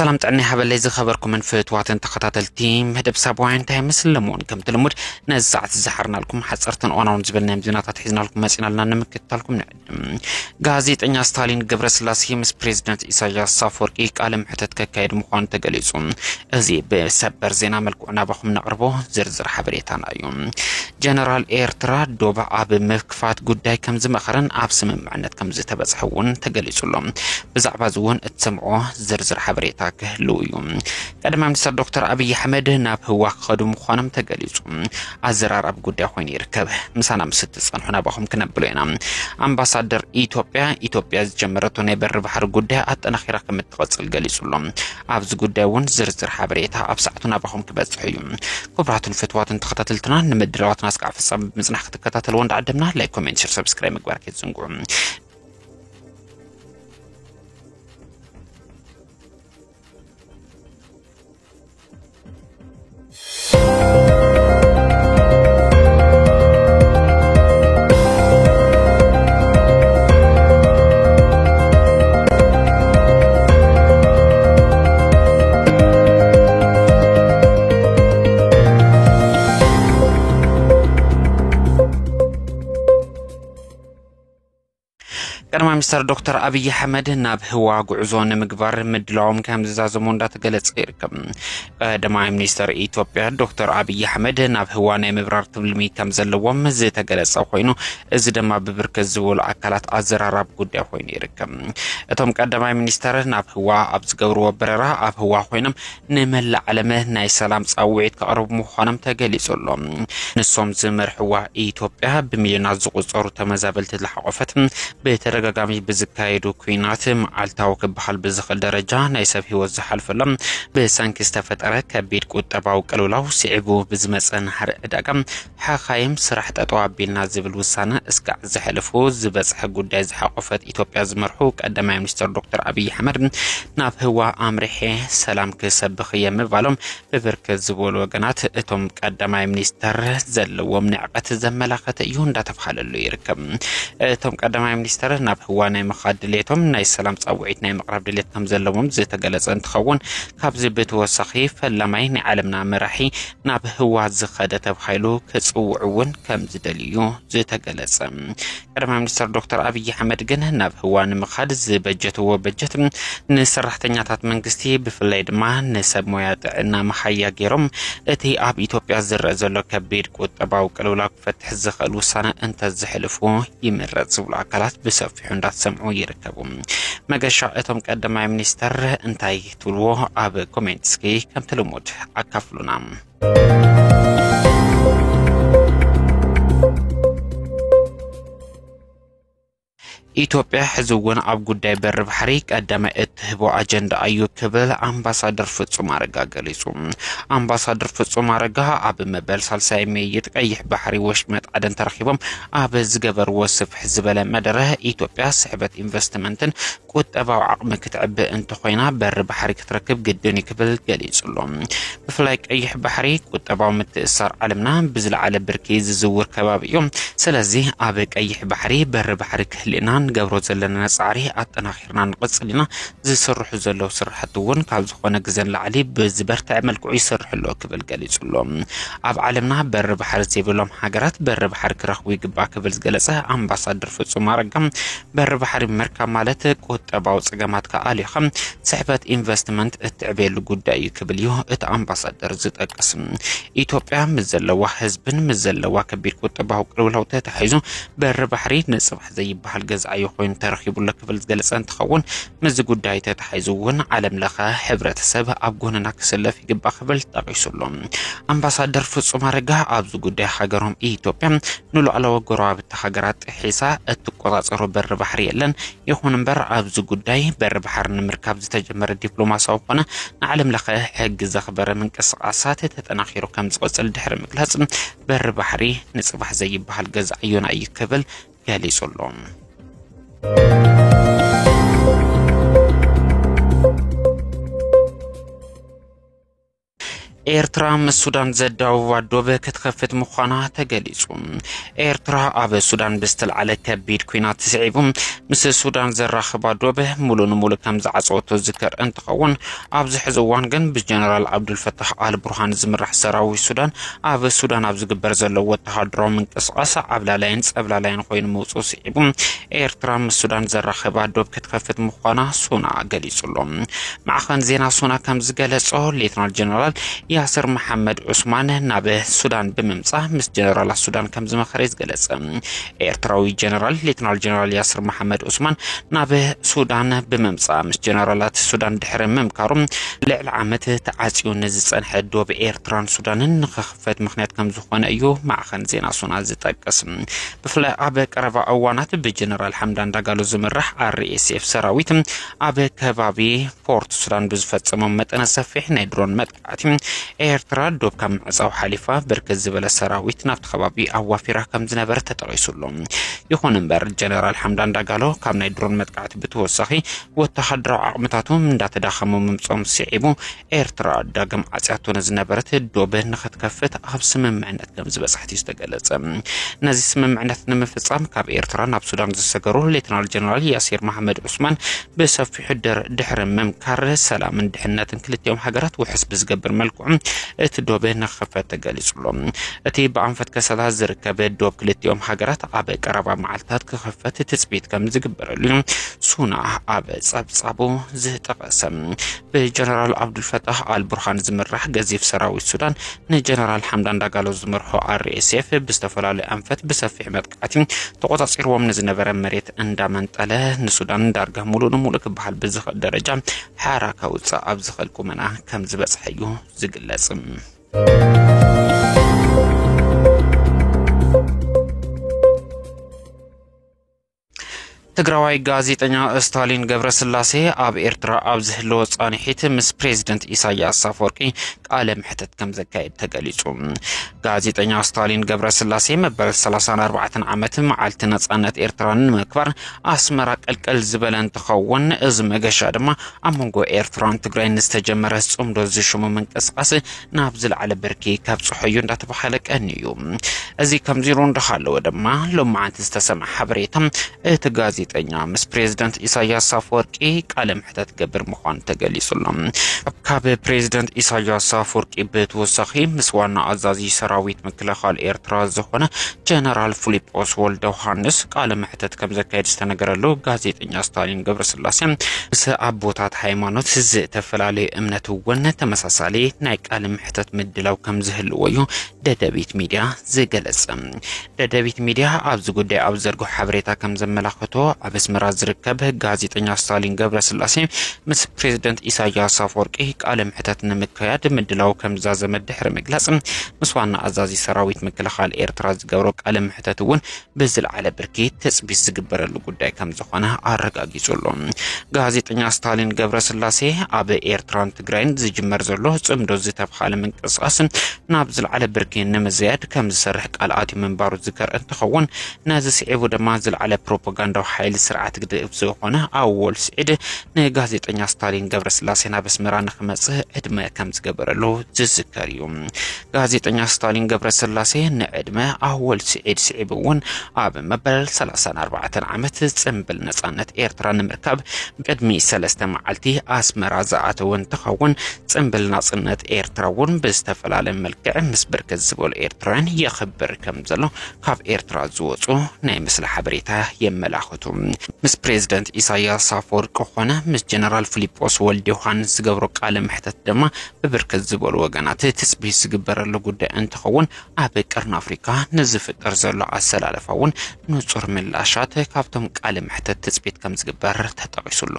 ሰላም ጥዕና ይሃበለይ ዝኸበርኩምን ፍትዋትን ተኸታተልቲ መደብ ሳባውያን እንታይ ምስለሙን ከምቲ ልሙድ ነዚ ሰዓት ዝሓርናልኩም ሓፀርትን እዋናውን ዝበልናዮም ዜናታት ሒዝናልኩም መፂናልና ንምክታልኩም ንዕድም። ጋዜጠኛ ስታሊን ገብረስላሴ ምስ ፕሬዚደንት ኢሳያስ ኣፈወርቂ ቃለ ምሕተት ከካየድ ምዃኑ ተገሊጹ። እዚ ብሰበር ዜና መልክዑ ናባኹም ነቕርቦ ዝርዝር ሓበሬታና እዩ። ጀነራል ኤርትራ ዶብ ኣብ ምክፋት ጉዳይ ከም ዝመኸረን ኣብ ስምምዕነት ከም ዝተበጽሐ እውን ተገሊጹ ኣሎ። ብዛዕባ እዚ እውን እትሰምዖ ዝርዝር ሓበሬታ ክህልው እዩ። ቀዳማይ ሚኒስትር ዶክተር ኣብይ ኣሕመድ ናብ ህዋ ክኸዱ ምዃኖም ተገሊጹ። ኣዘራራቢ ጉዳይ ኮይኑ ይርከብ። ምሳና ምስ እትጸንሑ ናባኹም ክነብሎ ኢና። ኣምባሳደር ኢትዮጵያ፣ ኢትዮጵያ ዝጀመረቶ ናይ በሪ ባሕሪ ጉዳይ ኣጠናኺራ ከም እትቐጽል ገሊጹ ኣሎ። ኣብዚ ጉዳይ እውን ዝርዝር ሓበሬታ ኣብ ሰዓቱ ናባኹም ክበጽሕ እዩ። ክቡራትን ፍትዋትን ተኸታተልትና፣ ንምድላዋትና እስካዕ ፍጻመ ብምጽናሕ ክትከታተልዎ እንዳዓደምና፣ ላይክ፣ ኮሜንት፣ ሸር፣ ሰብስክራይብ ምግባር ከይትዘንግዑ። ቀዳማይ ሚኒስተር ዶክተር ኣብይ ኣሕመድ ናብ ህዋ ጉዕዞ ንምግባር ምድላዎም ከም ዝዛዘሙ እንዳተገለጸ ይርከብ። ቀዳማይ ሚኒስተር ኢትዮጵያ ዶክተር ኣብይ ኣሕመድ ናብ ህዋ ናይ ምብራር ትልሚ ከም ዘለዎም ዝተገለጸ ኮይኑ፣ እዚ ድማ ብብርክት ዝበሉ ኣካላት ኣዘራራቢ ጉዳይ ኮይኑ ይርከብ። እቶም ቀዳማይ ሚኒስተር ናብ ህዋ ኣብ ዝገብርዎ በረራ ኣብ ህዋ ኮይኖም ንመላእ ዓለም ናይ ሰላም ጻውዒት ከቕርቡ ምዃኖም ተገሊጹ ኣሎ። ንሶም ዝመርሕዋ ኢትዮጵያ ብሚልዮናት ዝቑጸሩ ተመዛበልቲ ዝሓቖፈት፣ ብተደጋጋሚ ብዝካየዱ ኲናት መዓልታዊ ክበሃል ብዝኽእል ደረጃ ናይ ሰብ ህይወት ዝሓልፈሎም፣ ብሰንኪ ዝተፈጠረ ከቢድ ቁጠባዊ ቅልውላው ስዒቡ ብዝመጸ ናህሪ ዕዳጋ ሓኻይም ስራሕ ጠጠው ኣቢልና ዝብል ውሳነ እስካዕ ዘሕልፉ ዝበጽሐ ጉዳይ ዝሓቆፈት ኢትዮጵያ ዝመርሑ ቀዳማይ ሚኒስትር ዶክተር ኣብይ ኣሕመድ ናብ ህዋ ኣምሪሐ ሰላም ክሰብኽ እየ ምባሎም ብብርክት ዝበሉ ወገናት እቶም ቀዳማይ ሚኒስተር ዘለዎም ንዕቀት ዘመላኸተ እዩ እንዳተባሃለሉ ይርከብ። እቶም ቀዳማይ ሚኒስተር ናብ ህዋ ናይ ምኻድ ድሌቶም ናይ ሰላም ጻውዒት ናይ ምቕራብ ድሌት ከም ዘለዎም ዝተገለጸ እንትኸውን፣ ካብዚ ብተወሳኺ ፈላማይ ናይ ዓለምና መራሒ ናብ ህዋ ዝኸደ ተባሂሉ ክጽውዕ እውን ከም ዝደልዩ ዝተገለጸ። ቀዳማይ ሚኒስተር ዶክተር ኣብይ ኣሕመድ ግን ናብ ህዋ ንምኻድ ዝበጀትዎ በጀት ንሰራሕተኛታት መንግስቲ ብፍላይ ድማ ንሰብ ሞያ ጥዕና መሃያ ገይሮም እቲ ኣብ ኢትዮጵያ ዝረአ ዘሎ ከቢድ ቁጠባዊ ቅልውላው ክፈትሕ ዝኽእል ውሳነ እንተዝሕልፉ ይምረጽ ዝብሉ ኣካላት ብሰፊሑ እንዳተሰምዑ ይርከቡ። መገሻ እቶም ቀዳማይ ሚኒስተር እንታይ ትብልዎ ኣብ ኮሜንት እስኪ ከምቲ ልሙድ ኣካፍሉና። ኢትዮጵያ ሕዚ እውን ኣብ ጉዳይ በሪ ባሕሪ ቀዳማይ እትህቦ ኣጀንዳ እዩ ክብል ኣምባሳደር ፍጹም ኣረጋ ገሊጹ። ኣምባሳደር ፍጹም ኣረጋ ኣብ መበል ሳልሳይ ምይይጥ ቀይሕ ባሕሪ ወሽመጥ ዓደን ተረኺቦም ኣብ ዝገበርዎ ስፍሕ ዝበለ መደረ ኢትዮጵያ ስሕበት ኢንቨስትመንትን ቁጠባዊ ዓቕሚ ክትዕቢ እንተኾይና በሪ ባሕሪ ክትረክብ ግድን እዩ ክብል ገሊጹ ኣሎ። ብፍላይ ቀይሕ ባሕሪ ቁጠባዊ ምትእስሳር ዓለምና ብዝለዓለ ብርኪ ዝዝውር ከባቢ እዩ። ስለዚ ኣብ ቀይሕ ባሕሪ በሪ ባሕሪ ክህልየና ንገብሮ ዘለና ጻዕሪ ኣጠናኺርና ንቕጽል ኢና። ዝስርሑ ዘለዉ ስራሕቲ እውን ካብ ዝኾነ ግዘ ንላዕሊ ብዝበርትዐ መልክዑ ይሰርሑ ኣለዉ ክብል ገሊጹ ኣሎ። ኣብ ዓለምና በሪ ባሕሪ ዘይብሎም ሃገራት በሪ ባሕሪ ክረኽቡ ይግባእ ክብል ዝገለጸ ኣምባሳደር ፍጹም ኣረጋ በሪ ባሕሪ ምርካብ ማለት ቁጠባዊ ጸገማትካ ኣሊኻ ስሕበት ኢንቨስትመንት እትዕበየሉ ጉዳይ እዩ ክብል እዩ እቲ ኣምባሳደር ዝጠቅስ። ኢትዮጵያ ምስ ዘለዋ ህዝብን ምስ ዘለዋ ከቢድ ቁጠባዊ ቅልውላው ተታሒዙ በሪ ባሕሪ ንጽባሕ ዘይበሃል ገዛኢ ኮይኑ ተረኺቡ ኣሎ ክብል ዝገለጸ እንትኸውን፣ ምስዚ ጉዳይ ተታሒዙ እውን ዓለም ለኸ ሕብረተሰብ ኣብ ጎንና ክስለፍ ይግባእ ክብል ጠቒሱ ኣሎ። ኣምባሳደር ፍጹም ኣረጋ ኣብዚ ጉዳይ ሃገሮም ኢትዮጵያ ንሉዓላዊ ጎረባብቲ ሃገራት ጥሒሳ እትቆጻጸሮ በሪ ባሕሪ የለን። ይኹን እምበር ኣብዚ ጉዳይ በሪ ባሕሪ ንምርካብ ዝተጀመረ ዲፕሎማሲያዊ ኮነ ንዓለም ለኸ ሕጊ ዘኽበረ ምንቅስቓሳት ተጠናኺሩ ከም ዝቕጽል ድሕሪ ምግላጽ፣ በሪ ባሕሪ ንጽባሕ ዘይበሃል ገዛ ዕዮና እዩ ክብል ገሊጹ ኣሎ። ኤርትራ ምስ ሱዳን ዘዳውባ ዶብ ክትኸፍት ምዃና ተገሊጹ። ኤርትራ ኣብ ሱዳን ብዝተልዓለ ከቢድ ኲናት ስዒቡ ምስ ሱዳን ዘራኽባ ዶብ ሙሉ ንሙሉ ከም ዝዓጸወቶ ዝከር እንትኸውን፣ ኣብዚ ሕዚ እዋን ግን ብጀነራል ዓብዱልፈታሕ ኣል ቡርሃን ዝምራሕ ሰራዊት ሱዳን ኣብ ሱዳን ኣብ ዝግበር ዘሎ ወተሃደራዊ ምንቅስቓስ ዓብላላይን ጸብላላይን ኮይኑ ምውጽኡ ስዒቡ፣ ኤርትራ ምስ ሱዳን ዘራኽባ ዶብ ክትኸፍት ምዃና ሱና ገሊጹ ኣሎ። ማዕኸን ዜና ሱና ከም ዝገለጾ፣ ሌተናል ጀነራል ያስር መሓመድ ዑስማን ናብ ሱዳን ብምምጻእ ምስ ጀነራላት ሱዳን ከም ዝመኸረ እዩ ዝገለጸ። ኤርትራዊ ጀነራል ሌተናል ጀነራል ያስር መሓመድ ዑስማን ናብ ሱዳን ብምምጻእ ምስ ጀነራላት ሱዳን ድሕሪ ምምካሩ፣ ልዕሊ ዓመት ተዓጽዩ ንዝጸንሐ ዶብ ኤርትራን ሱዳንን ንኽኽፈት ምኽንያት ከም ዝኾነ እዩ ማዕኸን ዜና ሱና ዝጠቅስ። ብፍላይ ኣብ ቀረባ እዋናት ብጀነራል ሓምዳን ዳጋሎ ዝምራሕ ኣር ኤስ ኤፍ ሰራዊት ኣብ ከባቢ ፖርት ሱዳን ብዝፈጸሞም መጠነ ሰፊሕ ናይ ድሮን መጥቃዕቲ፣ ኤርትራ ዶብ ካብ ምዕጻው ሓሊፋ ብርክት ዝበለ ሰራዊት ናብቲ ከባቢ ኣዋፊራ ከም ዝነበረ ተጠቒሱ ኣሎ። ይኹን እምበር፣ ጀነራል ሓምዳን ዳጋሎ ካብ ናይ ድሮን መጥቃዕቲ ብተወሳኺ ወተሃደራዊ ዓቕምታቶም እንዳተዳኸሙ ምምጾም ስዒቡ፣ ኤርትራ ዳግም ዓጽያቶ ንዝነበረት ዶብ ንኽትከፍት ኣብ ስምምዕነት ከም ዝበጽሐት እዩ ዝተገለጸ። ነዚ ስምምዕነት ንምፍጻም ካብ ኤርትራ ናብ ሱዳን ዝሰገሩ ሌተናል ጀነራል ያሲር መሓመድ ዑስማን ብሰፊሑ ድር-፣ ድሕሪ ምምካር፣ ሰላምን ድሕነትን ክልቲኦም ሃገራት ውሕስ ብዝገብር መልክዑ እቲ ዶብ ንኽኽፈት ተገሊጹ ኣሎ። እቲ ብኣንፈት ከሰላ ዝርከብ ዶብ ክልቲኦም ሃገራት ኣብ ቀረባ መዓልታት ክኽፈት ትጽቢት ከም ዝግበረሉ ሱና ኣብ ጸብጻቡ ዝጠቐሰ። ብጀነራል ዓብዱልፈታሕ ኣል ቡርሃን ዝምራሕ ገዚፍ ሰራዊት ሱዳን ንጀነራል ሓምዳን ዳጋሎ ዝመርሖ ኣር ኤስ ኤፍ ብዝተፈላለዩ ኣንፈት ብሰፊሕ መጥቃዕቲ ተቆጻጺርዎም ንዝነበረ መሬት እንዳመንጠለ፣ ንሱዳን ዳርጋ ሙሉእ ንሙሉእ ክበሃል ብዝኽእል ደረጃ ሓራ ከውፅእ ኣብ ዝኽእል ቁመና ከም ዝበፅሐ እዩ ዝግለጽ። ትግራዋይ ጋዜጠኛ ስታሊን ገብረስላሴ ኣብ ኤርትራ ኣብ ዝህልዎ ጻንሒት ምስ ፕሬዚደንት ኢሳያስ ኣፈወርቂ ቃለ መሕተት ከም ዘካየድ ተገሊጹ። ጋዜጠኛ ስታሊን ገብረስላሴ መበል ሰላሳን ኣርባዕተን ዓመት መዓልቲ ነጻነት ኤርትራ ንምክባር ኣስመራ ቀልቀል ዝበለ እንትኸውን፣ እዚ መገሻ ድማ ኣብ መንጎ ኤርትራን ትግራይን ዝተጀመረ ጽምዶ ዝሽሙ ምንቅስቃስ ናብ ዝለዓለ ብርኪ ከብጽሖ እዩ እንዳተባሃለ ቀንዩ። እዚ ከምዚ ኢሉ እንዳሃለወ ድማ፣ ሎማዓንቲ ዝተሰምዐ ሓበሬታ፣ እቲ ጋዜጠኛ ምስ ፕሬዚደንት ኢሳያስ ኣፈወርቂ ቃለ መሕተት ክገብር ምዃኑ ተገሊጹ ኣሎ። ካብ ፕሬዚደንት ኢሳያስ ኣፈወርቂ ብተወሳኺ፣ ምስ ዋና ኣዛዚ ሰራዊት ምክልኻል ኤርትራ ዝኾነ ጀነራል ፊሊጶስ ወልደ ዮሃንስ ቃለ መሕተት ከም ዘካየድ ዝተነገረሉ ጋዜጠኛ ስታሊን ገብረስላሴ፣ ምስ ኣቦታት ሃይማኖት፣ ዝተፈላለዩ እምነት እውን ተመሳሳሊ ናይ ቃለ መሕተት ምድላው ከም ዝህልዎ እዩ ደደቢት ሚድያ ዝገለጸ። ደደቢት ሚድያ ኣብዚ ጉዳይ ኣብ ዘርግሖ ሓበሬታ ከም ዘመላኽቶ፣ ኣብ ኣስመራ ዝርከብ ጋዜጠኛ ስታሊን ገብረስላሴ ምስ ፕሬዚደንት ኢሳያስ ኣፈወርቂ ቃለ መሕተት ንምክያድ ምድላው ከም ዝዛዘመ ድሕሪ ምግላጽ፣ ምስ ዋና ኣዛዚ ሰራዊት ምክልኻል ኤርትራ ዝገብሮ ቃለ መሕተት እውን ብዝለዓለ ብርኪ ትጽቢት ዝግበረሉ ጉዳይ ከም ዝኾነ ኣረጋጊጹ ኣሎ። ጋዜጠኛ ስታሊን ገብረስላሴ፣ ኣብ ኤርትራን ትግራይን ዝጅመር ዘሎ ጽምዶ ዝተብሃለ ምንቅስቃስ ናብ ዝለዓለ ብርኪ ንምዝያድ ከም ዝሰርሕ ቃል ኣትዩ ምንባሩ ዝከር እንትኸውን፣ ነዚ ስዒቡ ድማ ዝለዓለ ፕሮፓጋንዳዊ ሓይሊ ስርዓት ግድብ ዝኾነ ኣወል ስዒድ ንጋዜጠኛ ስታሊን ገብረስላሴ ናብ ኣስመራ ንክመጽእ ዕድመ ከም ዝገበረሉ ዝዝከር እዩ። ጋዜጠኛ ስታሊን ገብረስላሴ ንዕድመ ኣወል ስዒድ ስዒቡ እውን ኣብ መበል ሰላሳን ኣርባዕተን ዓመት ጽምብል ነጻነት ኤርትራ ንምርካብ ቅድሚ ሰለስተ መዓልቲ ኣስመራ ዝኣተወ እንትኸውን፣ ጽምብል ናጽነት ኤርትራ እውን ብዝተፈላለየ መልክዕ ምስ ብርክት ዝበሉ ኤርትራውያን የኽብር ከም ዘሎ ካብ ኤርትራ ዝወጹ ናይ ምስሊ ሓበሬታ የመላኽቱ። ምስ ፕሬዚደንት ኢሳያስ ኣፈወርቂ ኮነ ምስ ጀነራል ፊሊጶስ ወልደ ዮሃንስ ዝገብሮ ቃለ መሕተት ድማ ብብርክት ዝበሉ ወገናት ትጽቢት ዝግበረሉ ጉዳይ እንትኸውን፣ ኣብ ቀርኒ ኣፍሪካ ንዝፍጠር ዘሎ ኣሰላለፋ እውን ንጹር ምላሻት ካብቶም ቃለ መሕተት ትጽቢት ከም ዝግበር ተጠቒሱ ኣሎ።